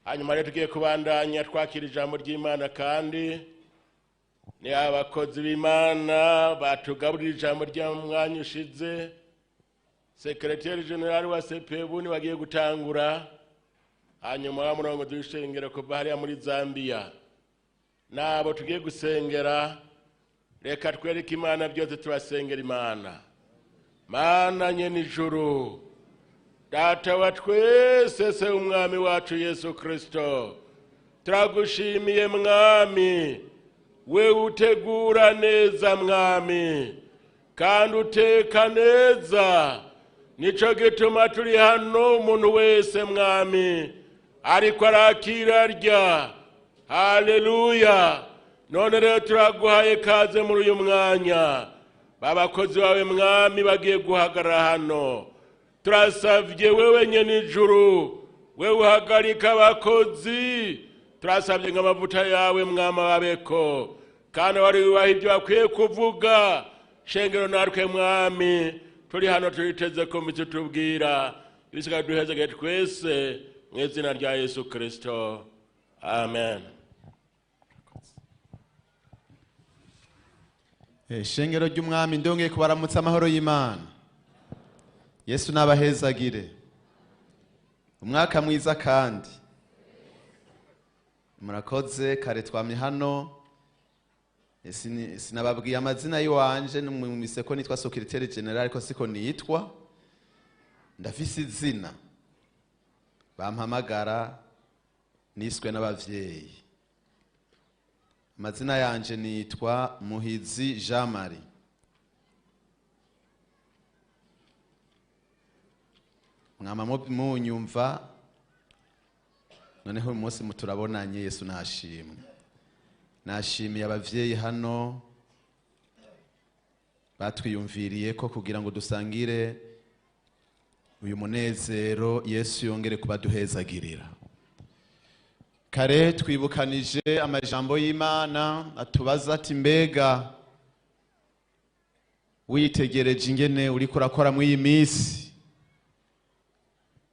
Hanyuma rero tugiye kubandanya twakira ijambo ry'Imana, kandi ni abakozi b'Imana batugaburira ijambo ry'umwanya ushize. Secrétaire général wa CPB ni wagiye gutangura, hanyuma wa murongozi w'ishengero kuva hariya muri Zambia. Nabo tugiye gusengera, reka twereke Imana byose, turasengera Imana. Mana nyene ijuru, Data wa twese, se umwami wacu Yesu Kristo, turagushimiye Mwami, we utegura neza Mwami, kandi uteka neza. Nico gituma turi hano, umuntu wese Mwami ariko arakira arya. Haleluya! None rero turaguhaye kaze muri uyu mwanya. Babakozi bawe Mwami bagiye guhagarara hano, turasavye wewe nyene ijuru, wewe uhagarika abakozi, turasavye ngo amavuta yawe Mwami babeko, kandi wari wubaha ibyo bakwiye kuvuga. Shengero natwe Mwami turi hano turiteze ko mbitse tubwira ibisigaye, duhezege twese mu izina rya Yesu Kristo, amen. Shengero ry'Umwami, ndongeye kubaramutsa amahoro y'Imana. Yesu n'abahezagire. Umwaka mwiza kandi. Murakoze. Kare twamye hano, sinababwiye amazina y'iwanje. Numwise ko nitwa secrétaire général, ariko siko nitwa. Ndafise izina bampamagara niswe n'abavyeyi. Amazina yanje nitwa Muhizi Jean Marie. Mwama munyumva. Noneho uyu munsi muturabonanye. Yesu nashimwe. Nashimiye abavyeyi hano batwiyumviriye ko kugira ngo dusangire uyu munezero. Yesu yongere kubaduhezagirira. Kare twibukanije amajambo y'Imana atubaza ati: mbega witegereje ingene uriko urakora muri iyi minsi,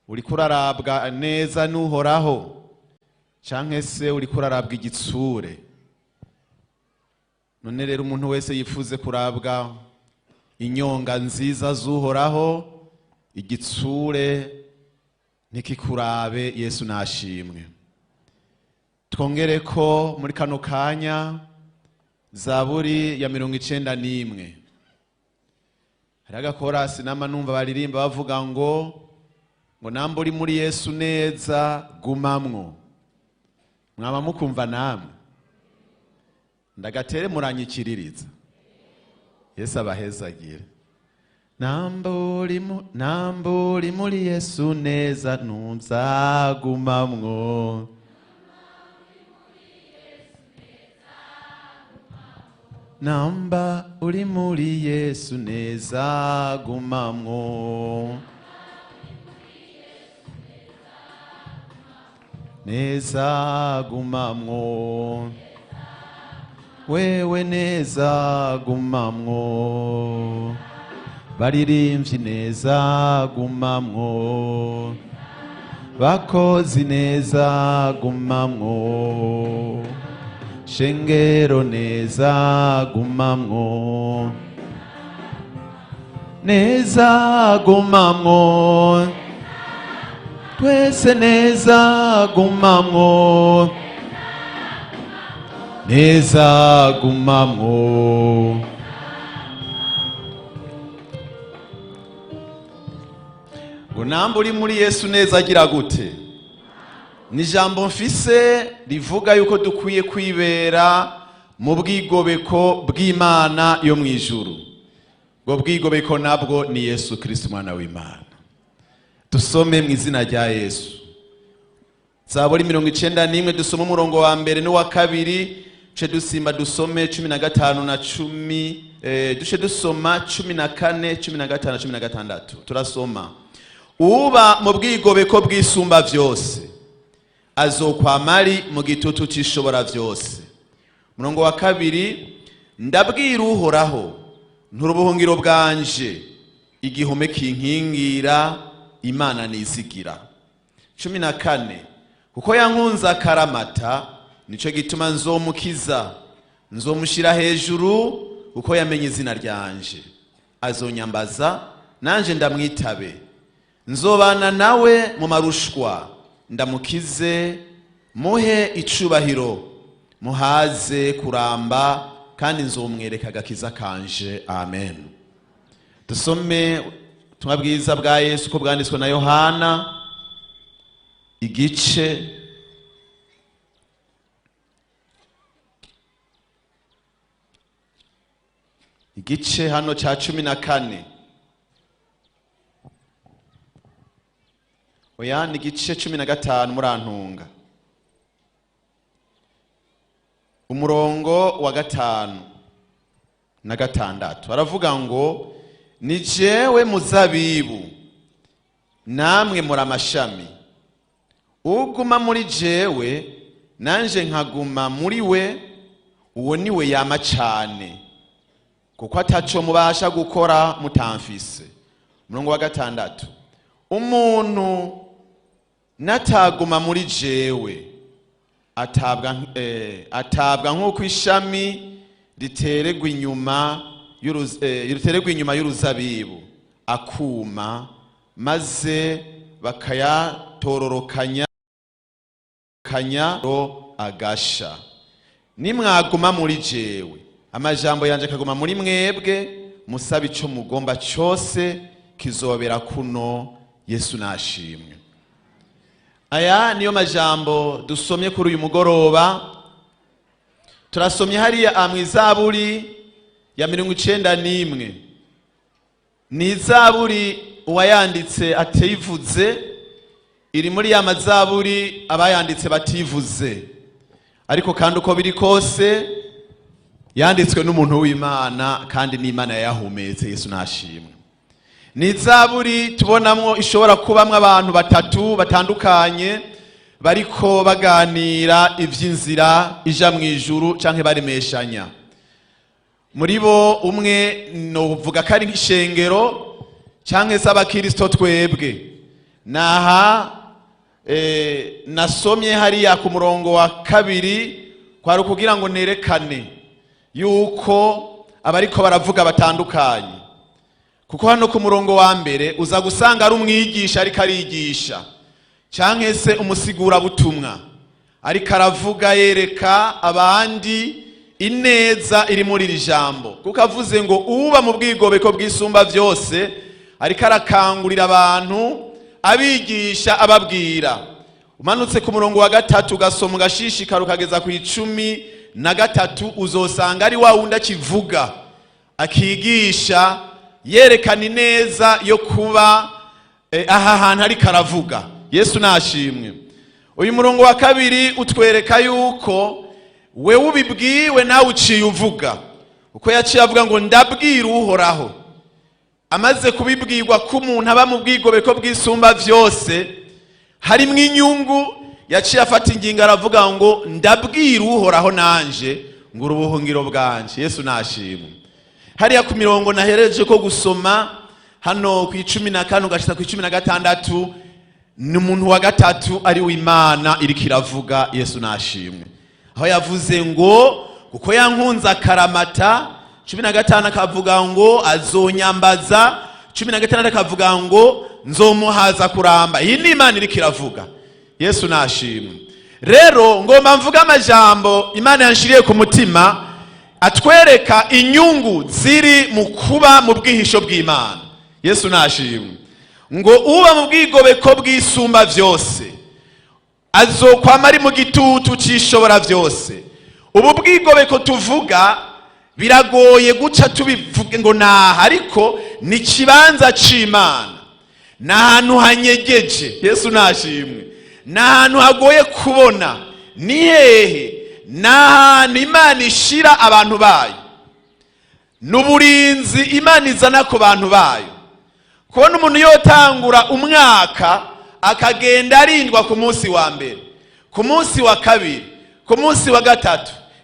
uriko urarabwa neza n'Uhoraho, canke se uriko urarabwa igitsure? None rero umuntu wese yifuze kurabwa inyonga nziza z'Uhoraho, igitsure ntikikurabe. Yesu nashimwe. Twongere ko muri kano kanya Zaburi ya 91. Hari agakorasi nama numva baririmba bavuga ngo namba uri muri Yesu neza gumamwo. Mwaba mukumva namwe? Ndagatere muranyikiririza. Yesu abahezagire. Namba uri muri Yesu neza ntuzagumamwo. Namba uri muri Yesu neza gumamwo, neza gumamwo, wewe neza gumamwo, baririmbyi neza gumamwo, bakozi neza gumamwo, shengero neza gumamwo, neza gumamwo, twese neza gumamwo, neza gumamwo. Ngo namba uri muri Yesu neza agira gute? Ni ijambo mfise rivuga yuko dukwiye kwibera mu bwigobeko bw'Imana yo mu ijuru. Ubwo bwigobeko nabwo ni Yesu Kristo, umwana w'Imana. Dusome mu izina rya Yesu Zaburi 91, dusome umurongo wa mbere n'uwa kabiri, duce dusimba dusome 15 na 10, duce dusoma 14, 15, 16. Turasoma: uba mu bwigobeko bw'Isumba byose azokwama ari mu gitutu c'Ishobora byose. Umurongo wa kabiri: ndabwira Uhoraho nturubuhungiro bwanje, igihome kinkingira, Imana nizigira. 14. Kuko yankunze akaramata, nico gituma nzomukiza, nzomushyira hejuru kuko yamenye izina ryanje. Azonyambaza nanje ndamwitabe, nzobana nawe mu marushwa, ndamukize muhe icubahiro, muhaze kuramba, kandi nzomwereka agakiza kanje. Amen. Dusome ubutumwa bwiza bwa Yesu uko bwanditswe na Yohana, igice hano cya 14. Oya, ni igice 15, murantunga, umurongo wa 5 na 6. Aravuga ngo: "Ni jewe muzabibu, namwe muri amashami. Uguma muri jewe nanje nkaguma muri we, uwo ni we yama cane, kuko ataco mubasha gukora mutamfise." Umurongo wa 6: "Umuntu nataguma muri jewe atabwa nk'uko ishami riteregwa inyuma y'uruzabibu, akuma, maze bakayatororokanya kanya agasha. Nimwaguma muri jewe, amajambo yanje akaguma muri mwebwe, musaba ico mugomba cyose, kizobera kuno." Yesu nashimwe. Aya niyo majambo dusomye kuri uyu mugoroba. Turasomye hariya mu Izaburi ya 91. Ni izaburi uwayanditse ativuze, iri muri ya mazaburi abayanditse bativuze, ariko kandi uko biri kose yanditswe n'umuntu w'Imana, kandi n'Imana yayahumetse. Yesu nashimwe. Ni izaburi tubonamwo ishobora kubamwo abantu batatu batandukanye bariko baganira ivy'inzira ija mu ijuru canke baremeshanya. Muri bo umwe novuga ko ari nk'ishengero canke se abakristo twebwe. Naha nasomye hariya ku murongo wa 2, kwari ukugira ngo nerekane yuko abariko baravuga batandukanye, kuko hano ku murongo wa 1 uza gusanga ari umwigisha ariko arigisha canke se umusigurabutumwa ariko aravuga, yereka abandi ineza iri muri iri jambo, kuko avuze ngo uba mu bwigobeko bw'Isumba byose, ariko arakangurira abantu, abigisha, ababwira. Umanutse ku murongo wa 3 ugasoma ugashishikara ukageza ku 13, uzosanga ari wa wundi akivuga, akigisha, yerekana ineza yo kuba aha hantu ariko aravuga. Yesu nashimwe. Uyu murongo wa 2 utwereka yuko wewe ubibwiwe nawe uciye uvuga, uko yaciye avuga ngo: "Ndabwira Uhoraho." Amaze kubibwirwa ko umuntu aba mu bwigobeko bw'Isumba byose harimwo inyungu, yaciye afata ingingo aravuga ngo: "Ndabwira Uhoraho nanje ngo urubuhungiro bwanje." Yesu nashimwe. Hariya ku mirongo nahereje ko gusoma hano ku 14 ugashitsa ku 16, ni umuntu wa gatatu ari w'Imana iriko iravuga. Yesu nashimwe. Aho yavuze ngo kuko yankunze akaramata, 15 akavuga ngo azonyambaza, 16 akavuga ngo nzomuhaza kuramba. Iyi ni Imana iriko iravuga. Yesu nashimwe. Rero ngomba mvuga amajambo Imana yanshiriye ku mutima atwereka inyungu ziri mu kuba mu bwihisho bw'Imana. Yesu nashimwe. Ngo uba mu bwigobeko bw'Isumba byose azokwama ari mu gitutu c'Ishobora byose. Ubu bwigobeko tuvuga biragoye guca tubivuge ngo naha, ariko ni ikibanza c'Imana, ni ahantu hanyegeje. Yesu nashimwe. Ni ahantu hagoye kubona. Ni hehe? Ni ahantu Imana ishira abantu bayo, ni uburinzi Imana izana ku bantu bayo. Kubona umuntu yotangura umwaka akagenda arindwa ku munsi wa 1, ku munsi wa 2, ku munsi wa 3,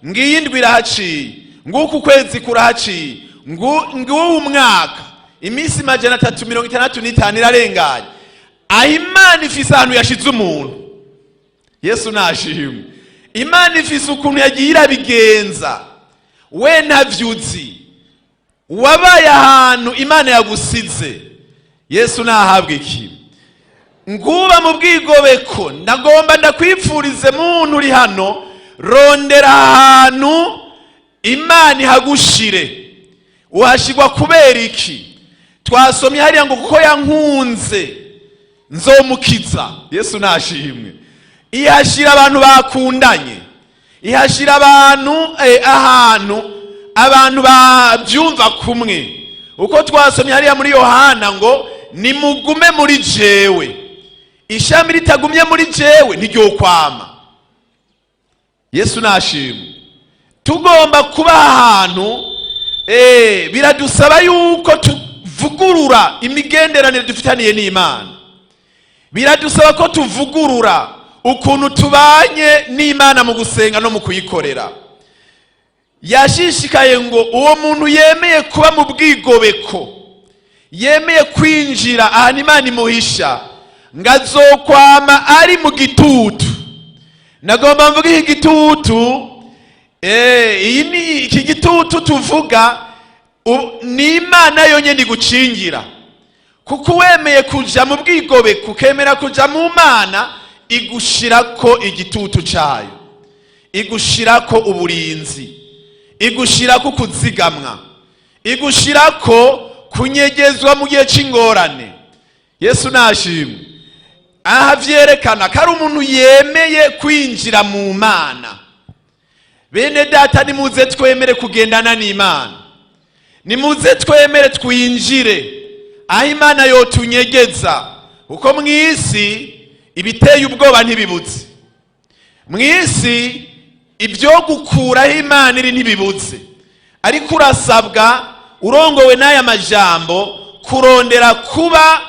ngiyi indwi irahaciye, nguku ukwezi kurahaciye, nguwu umwaka, iminsi 365 irarenganye. Aho Imana ifise ahantu yashize umuntu. Yesu nashimwe. Imana ifise ukuntu yagiye irabigenza, we ntavyuzi, wabaye ahantu Imana yagusize. Yesu nahabwa iki? Nguba mu bwigobeko. Ndagomba ndakwipfurize, muntu uri hano, rondera ahantu Imana ihagushire. Uhashigwa kubera iki? Twasomye hariya ngo kuko yankunze nzomukiza. Yesu nashimwe. Ihashira abantu bakundanye, ihashira abantu ahantu abantu babyumva kumwe. Uko twasomye hariya muri Yohana ngo nimugume muri jewe, ishami ritagumye muri jewe ntiryokwama. Yesu nashimwe. Tugomba kuba ahantu, biradusaba yuko tuvugurura imigenderanire dufitaniye n'Imana. Biradusaba ko tuvugurura ukuntu tubanye n'Imana mu gusenga no mu kuyikorera. Yashishikaye ngo uwo muntu yemeye kuba mu bwigobeko, yemeye kwinjira ahantu Imana imuhisha, ngo azokwama ari mu gitutu. Nagomba mvuge iki gitutu. Iyi ni iki gitutu tuvuga, ni Imana yonyine igukingira, kuko wemeye kuja mu bwigobeko, ukemera kuja mu Mana, igushirako igitutu cayo, igushirako uburinzi, igushirako kuzigamwa, igushirako kunyegezwa mu gihe c'ingorane. Yesu nashimwe. Aha vyerekana ko ari umuntu yemeye kwinjira mu Mana. Bene data, nimuze twemere kugendana n'Imana, nimuze twemere twinjire aho Imana yotunyegeza, kuko mu isi ibiteye ubwoba ntibibuze, mu isi ibyo gukuraho Imana iri ntibibuze. Ariko urasabwa, urongowe n'aya majambo, kurondera kuba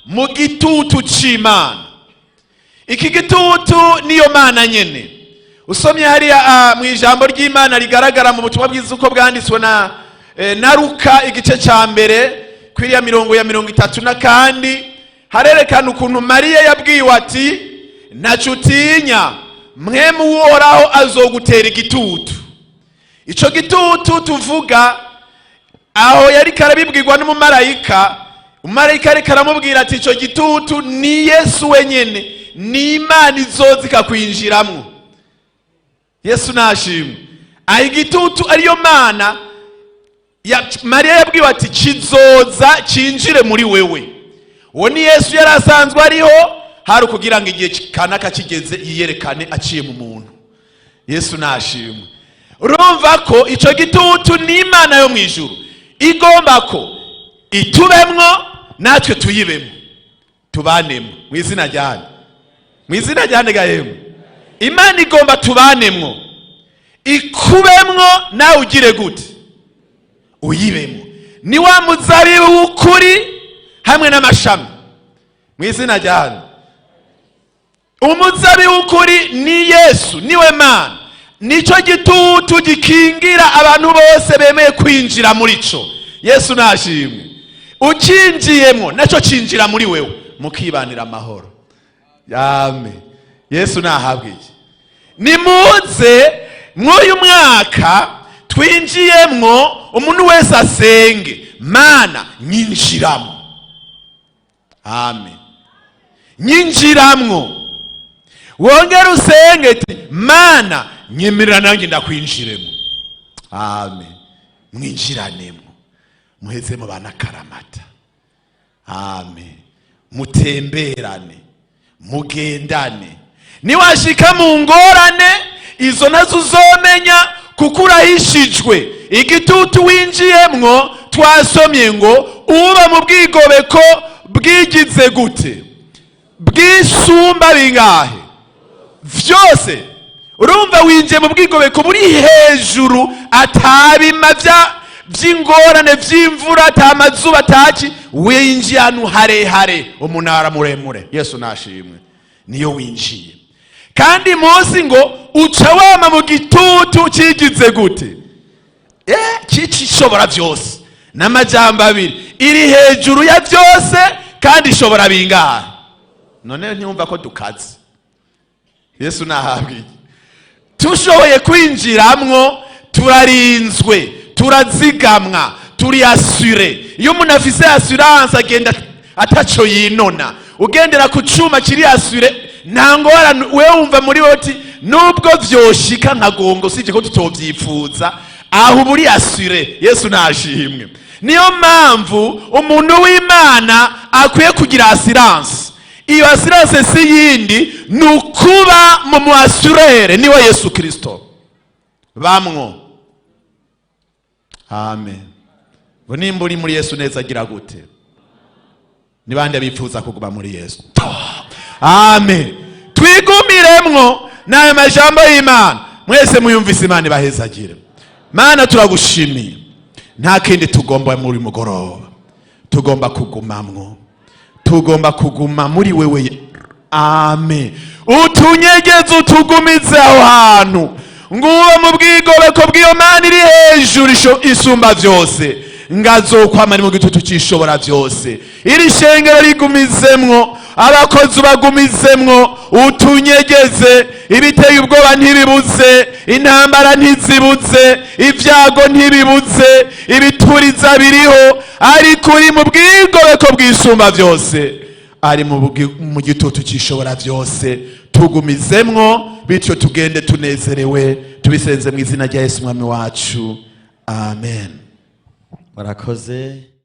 mu gitutu c'Imana. Iki gitutu niyo Mana nyene. Usomye hariya mu ijambo ry'Imana rigaragara mu butumwa bwiza uko bwanditswe na Luka, igice ca mbere, kwiriya mirongo ya 30 na kandi, harerekana ukuntu Mariya yabwiwe ati: "Ntaco utinya, mpwemu w'Uhoraho azogutera igitutu." Ico gitutu tuvuga aho yariko arabibwirwa n'umumarayika. Umumarayika ariko aramubwira ati ico gitutu ni Yesu wenyene, ni Imana izoza ikakwinjiramwo. Yesu nashimwe. Aho igitutu ariyo Mana ya, Mariya yabwiwe ati kizoza cinjire muri wewe. Uwo ni Yesu yari asanzwe ariho, hari ukugira ngo igihe kanaka kigeze yiyerekane aciye mu muntu. Yesu nashimwe. Urumva ko ico gitutu ni Imana yo mu ijuru igomba ko itubemwo, natwe tuyibemo, tubanemo mu izina ryane, mu izina ryane gahemu. Imana igomba tubanemwo, ikubemwo, nawe ugire gute? Uyibemo. Ni wa muzabibu w'ukuri hamwe n'amashami, mu izina ryane. Umuzabibu w'ukuri ni Yesu, niwe Mana, nicyo gitutu gikingira abantu bose bemeye kwinjira muri cyo. Yesu nashimwe. Ukinjiyemo, nacyo cinjira muri wewe, mukibanira amahoro. Yame. Yesu nahabwe iki? Nimuze mw'uyu mwaka twinjiyemwo, umuntu wese asenge: "Mana, nyinjiramo." Amen. Nyinjiramwo. Wongere usenge ati: "Mana, nyemerera nanjye ndakwinjiremo." Amen. Mwinjiranemo, muheze mubana akaramata. Amen. Mutemberane, mugendane. Niwashika mu ngorane, izo nazo uzomenya kuko urahishijwe igitutu winjiyemwo. Twasomye ngo uba mu bwigobeko bwigize gute? Bwisumba bingahe? Vyose. Urumva winjiye mu bwigobeko buri hejuru, atabima vy'ingorane, vy'imvura, ata mazuba, ataki. Winjiye ahantu harehare, umunara muremure. Yesu nashimwe. Niyo winjiye kandi munsi ngo uca wama mu gitutu kigize gute? Kicishobora byose. N'amajambo abiri, iri hejuru ya byose kandi ishobora bingahe? None ntiwumva ko dukaze? Yesu nahabwe iki? Tushoboye kwinjiramwo, turarinzwe, turazigamwa, turi assurés. Iyo umuntu afise assurance, agenda ataco yinona. Ugendera ku cuma kiri assuré, nta ngorane. Wewe wumva muri wowe uti nubwo vyoshika nkagonga, usibye ko tutovyifuza, aho uba uri assuré. Yesu nashimwe. Niyo mpamvu umuntu w'Imana akwiye kugira assurance. Iyo assurance si yindi, ni ukuba mu mu assureur, niwe Yesu Kirisito. Bamwo amen. Ngo nimba uri muri Yesu neza, agira gute? Ni bande bifuza kuguma muri Yesu? Amen. Twigumiremwo n'ayo majambo y'Imana. Mwese muyumvise, Imana ibahezagire. Mana, turagushimiye. Nta kindi tugomba muri mugoroba, tugomba kugumamwo, tugomba kuguma muri wewe. Amen. Utunyegeze, utugumize aho hantu, nguwo mu bwigobeko bw'iyo Mana iri hejuru isumba byose, ngazokwama ari mu gitutu cy'Ishobora byose. Iri shengero rigumizemwo, abakozi bagumizemwo, utunyegeze. Ibiteye ubwoba ntibibuze, intambara ntizibuze, ibyago ntibibuze, ibituriza biriho, ariko uri mu bwigobeko bw'Isumba byose, ari mu gitutu cy'Ishobora byose, tugumizemwo, bityo tugende tunezerewe. Tubisenze mu izina rya Yesu Umwami wacu, amen. Murakoze.